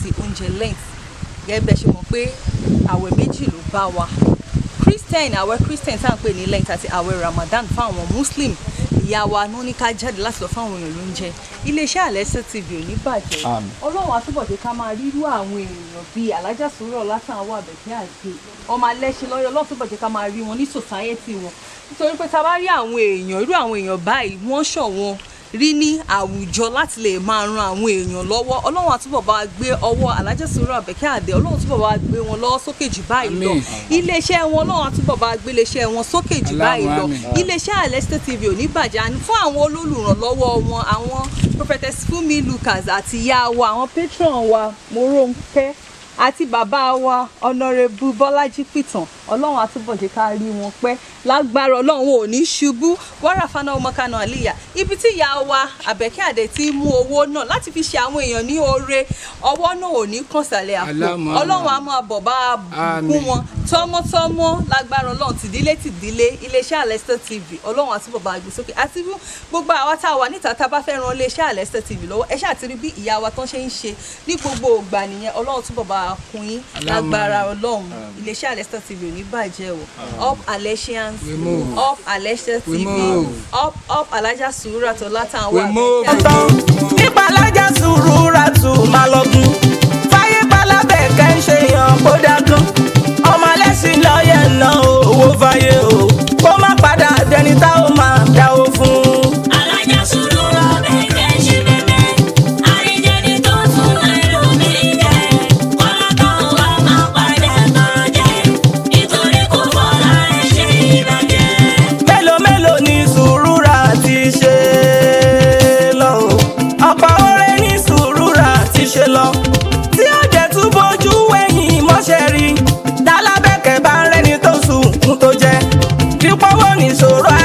àti oúnjẹ Lent. Gẹ́gẹ́ bẹ́ẹ̀ ṣe mọ̀ pé àwẹ̀ méjì ló bá wa, Christian, àwẹ̀ Christian tá à ń pè ní Lent àti àwẹ̀ Ramadan fún àwọn Muslim. Ìyá wa ló ní ká jáde láti lọ fáwọn èèyàn lóúnjẹ. Iléeṣẹ́ Alesta TV ò ní bàjẹ́. Àmín. Ọlọ́run á túbọ̀ jẹ́ ká máa rírú àwọn èèyàn bíi Alájà Sùúrù Ọlátànwọ̀ Àbẹ̀kẹ́ Àdé, ọmọ alẹ́ṣin lọ́yọ̀. Ọlọ́run túbọ̀ jẹ́ ká máa rí wọn ní society wọn, nítorí pé tá a bá rí àwọn èèyàn, irú àwọn èèyàn báyìí, wọ́n ṣọ̀wọ́n rí ní àwùjọ láti lè máa ran àwọn èèyàn lọ́wọ́. Ọlọ́run á túbọ̀ bá wa gbé ọwọ́ Alájà Sùúrù Àbẹ̀kẹ́ Àdé, Ọlọ́run túbọ̀ bá wa gbé wọn lọ́wọ́ sókè jù báyìí lọ. Àmín. Iléeṣẹ́ wọn, Ọlọ́run á túbọ̀ bá wa gbé iléeṣẹ́ wọn sókè jù báyìí lọ. Àmín. Iléeṣẹ́ Alesta TV ò ní bàjẹ́. Àní fún àwọn olólùrànlọ́wọ́ wọn, àwọn Prophetess Fúnmi Lucas àti ìyá wa, àwọn patron wa Morónkẹ́ àti bàbá wa Honourable Bọ́lájí Pìtàn, Ọlọ́run á túbọ̀ jẹ́ ká rí wọn pẹ́ lágbára Ọlọ́run, ò ní ṣubú wàrà fana ọmọkànà àlìyà. Ibi tí ìyá wa Àbẹ̀kẹ́ Àdè ti mú owó náà láti fi ṣe àwọn èèyàn ní oore, ọwọ́ náà ò ní kàn sàlẹ̀ àpò. Aláàmú. Ọlọ́run á máa bọ̀ bá a Àmín. kún wọn tọmọtọmọ lágbára Ọlọ́run, tìdílé tìdílé. Iléeṣẹ́ Alesta TV, Ọlọ́run á túbọ̀ bá a gbé sókè. Àti fún gbogbo àwa tá a wà níta, tá a bá fẹ́ ran iléeṣẹ́ Alesta TV lọ́wọ́, ẹ ṣáà ti rí bí ìyá wa tán ṣe ń ṣe ní gbogbo ìgbà nìyẹn. Ọlọ́run túbọ̀ bá a kún yín lágbára Ọlọ́run. Iléeṣẹ́ Alesta TV ò ní bàjẹ́ o. Up Alesians! We move. Up Alesta We TV! move. Up, up Alájà Sùúrù Àtọ̀látàwọn. We move. Tán nípa Alájà Sùúrùràtù máa lọ́gùn fáyé pálábẹ̀ kẹ́ ń ṣe yàn kó dákán, ọmọ alẹ́sìn lọ́yẹ̀ náà owó fáyé o, kó má padà dẹni tá ó máa dáwó fún. Alájà Sùúrù Àbẹ̀kẹ́ ṣe bẹ́bẹ́, àríjẹni tó fún ẹlòmíì jẹ, kọ́lá kan wá máa padà tọrọ jẹ, nítorí kò fọ́lá ẹ̀ ṣe ìbàjẹ́. Mélòó mélòó ni Sùúrùrà ti ṣe lọ o? Ọ̀pọ̀ oore ní Sùúrùrà ti ṣe lọ tí ó jẹ́ tún bójú wẹ̀yìn mọ́ṣẹ́ rí. Tálábẹ́kẹ̀ bá ń rẹ́ni tó sùn tó jẹ́ dípọ́wọ́ ní sòrò.